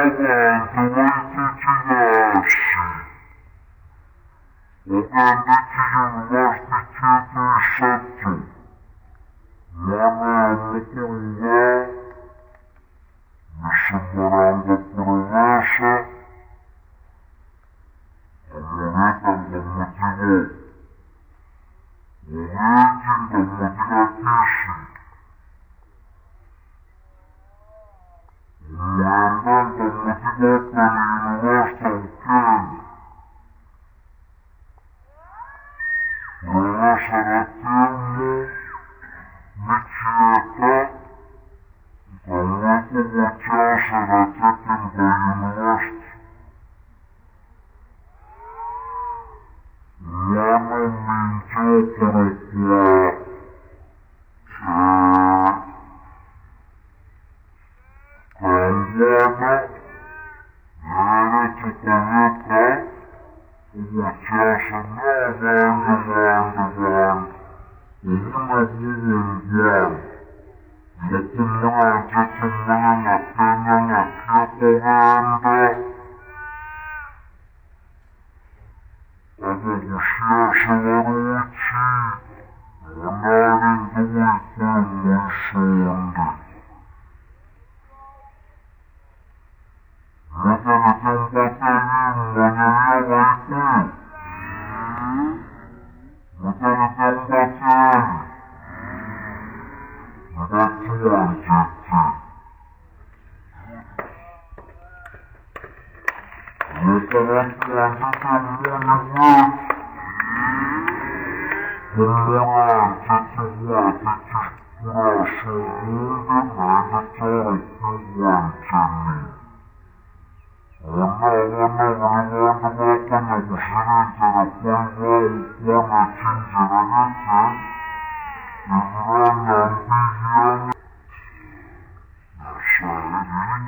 Abanto baito chigasi, ogende chiyunivasiti chiaito isato, omwana oyomo korwa igaa, Mr Maranga Professor, nkamobeka nkamotiga oo. Ogechi nkamotiga Kisii. Omwembe nkamotiga Open University of Kenya. Professor Gatimu, Michieka, nkamobeka obochancellor Technical University. Omwana ominto okorokwa Kangwana, nere tokobeka obochasa na abande bande bande. Obwo nabwo obongwana. Ng'aki moranche tomenye na Kenya ng'aki ekogenda? Abagusia ase barochi, mono narenge goika oyomoiso onde. Motagete mbatebie imonyo y'Abaikuyu? Motagete mbatebie? Mbatwanchete. Goika batwanchete monyigwete, komoranche tibwate chisukuru ase obonge naende toorokie obwanchani. Nonya abana baria bande bakonya gosira enchera koigwa ogokwana chinchera gete, ebiranyare.